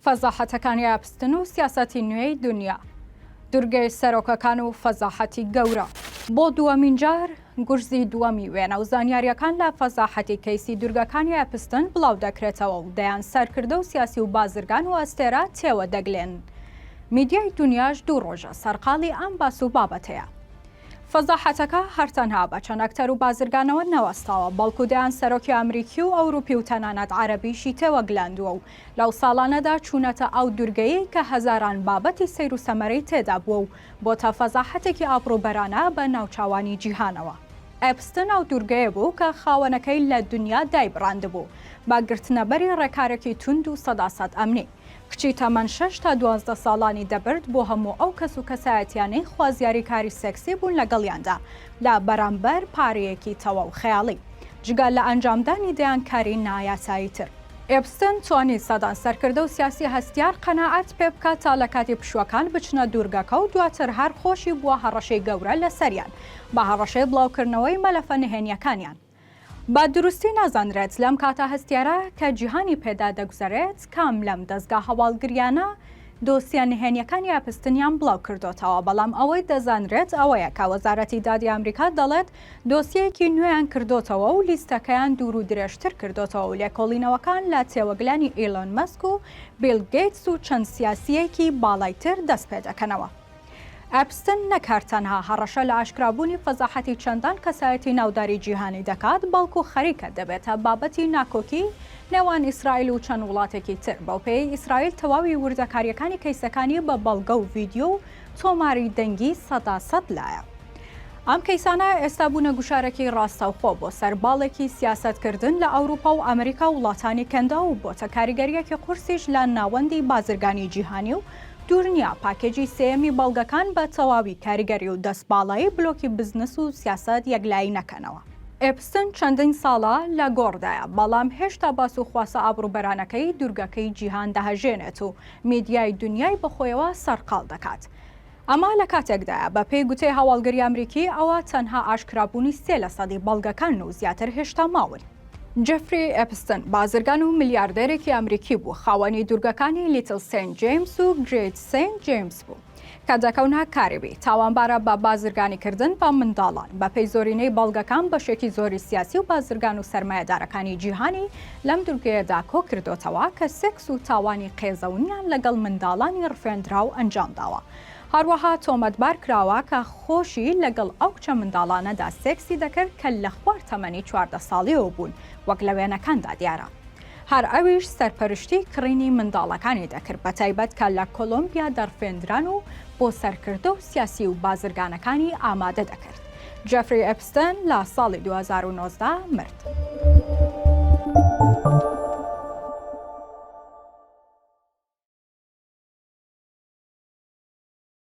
فەزاحەتەکانی ئەپستن و سیاسەتی نوێی دونیا. دورگەی سەرۆکەکان و فەزاحەتی گەورە. بۆ دووەمین جار گورزی دووەمی وێنە و زانیارییەکان لە فەزاحەتی کەیسی دورگەکانی ئەپستن بڵاو دەکرێتەوە و دەیان سەرکردە و سیاسی و بازرگان و ئەستێرە تێوە دەگلێن. میدیای دونیاش دوو ڕۆژە سەرقاڵی ئەم باس و بابەتەیە. فەزاحەتەکە هەر تەنها بە چەند ئەکتەر و بازرگانەوە نەوەستاوە، بەڵکو دەیان سەرۆکی ئەمریکی و ئەوروپی و تەنانەت عەرەبیشی تێوەگلاندووە و لەو ساڵانەدا چوونەتە ئەو دورگەیەی کە هەزاران بابەتی سەیر و سەمەرەی تێدا بووە و بۆتە فەزاحەتێکی ئابڕووبەرانە بە ناوچاوانی جیهانەوە. ئێپستن ئەو دورگەیە بوو کە خاوەنەکەی لە دونیا دایبڕاندبوو بە گرتنەبەری ڕێکارێکی توند و سەداسەد ئەمنی. کچی تەمەن شەش تا 12 ساڵانی دەبرد بۆ هەموو ئەو کەس و کەسایەتیانەی خوازیاری کاری سێکسی بوون لەگەڵیاندا لە بەرامبەر پارەیەکی تەواو خەیاڵی جگە لە ئەنجامدانی دەیان کاری نایاسایی تر. ئێپستن توانی سەدان سەرکردە و سیاسی هەستیار قەناعەت پێبکات تا لە کاتی پشووەکان بچنە دوورگەکە و دواتر هەر خۆشی بووە هەڕەشەی گەورە لەسەریان بە هەڕەشەی بڵاوکردنەوەی مەلەفە نهێنییەکانیان. بە دروستی نازانرێت لەم کاتە هەستیارە کە جیهانی پێدا دەگوزەرێت کام لەم دەزگا هەواڵگریانە دۆسیە نهێنیەکانی ئەپستنیان بڵاوکردۆتەوە، بەڵام ئەوەی دەزانرێت ئەوەیە کە وەزارەتی دادی ئەمریکا دەڵێت دۆسیەیەکی نوێیان کردۆتەوە و لیستەکەیان دوور و درێژتر کردۆتەوە و لێکۆڵینەوەکان لە تێوەگلانی ئیلۆن مەسک و بیل گەیتس و چەند سیاسییەکی باڵای تر دەستپێدەکەنەوە. ئەپستن نەک هەر تەنها هەڕەشە لە ئاشکرابوونی فەزاحەتی چەندان کەسایەتی ناوداری جیهانی دەکات، بەڵکو خەریکە دەبێتە بابەتی ناکۆکی نێوان ئیسرائیل و چەند وڵاتێکی تر، بەوپێیەی ئیسرائیل تەواوی وردەکارییەکانی کەیسەکانی بە بەڵگە و ڤیدیۆ و تۆماری دەنگی سەداسەد لایە. ئەم کەیسانە ئێستا بوونە گوشارێکی ڕاستەوخۆ بۆ سەر باڵێکی سیاسەتکردن لە ئەوروپا و ئەمریکا و وڵاتانی کەنداو و بۆتە کاریگەرییەکی قورسیش لە ناوەندی بازرگانی جیهانی و دوور نییە پاکێجی سێیەمی بەڵگەکان بە تەواوی کاریگەری و دەستباڵایی بلۆکی بزنس و سیاسەت یەکلایی نەکەنەوە. ئێپستن چەندین ساڵە لە گۆڕدایە، بەڵام هێشتا باس و خواسە ئابڕووبەرانەکەی دوورگەکەی جیهان دەهەژێنێت و میدیای دونیای بەخۆیەوە سەرقاڵ دەکات. ئەمە لە کاتێکدایە، بەپێی گوتەی هەواڵگری ئەمریکی، ئەوە تەنها ئاشکرابوونی سێ لەسەدی بەڵگەکانن و زیاتر هێشتا ماون. جێفری ئێپستن، بازرگان و ملیاردێرێکی ئەمریکی بوو، خاوەنی دوورگەکانی لیتل سەینت جەیمس و گرێت سەینت جەیمس بوو، کە دەکەونە کاریبی. تاوانبارە بە بازرگانیکردن بە منداڵان. بەپێی زۆرینەی بەڵگەکان، بەشێکی زۆری سیاسی و بازرگان و سەرمایەدارەکانی جیهانی لەم دوورگەیەدا کۆکردۆتەوە کە سێکس و تاوانی قێزەونیان لەگەڵ منداڵانی ڕفێندراو ئەنجامداوە. هەروەها تۆمەتبار کراوە کە خۆشی لەگەڵ ئەو کچە منداڵانەدا سێکسی دەکرد کە لە خوار تەمەنی 14 ساڵیەوە بوون وەک لە وێنەکاندا دیارە. هەر ئەویش سەرپەرشتی کڕینی منداڵەکانی دەکرد بەتایبەت کە لە کۆلۆمبیا دەڕفێندران و بۆ سەرکردە و سیاسی و بازرگانەکانی ئامادە دەکرد. جێفری ئێپستن لە ساڵی 2019 مرد.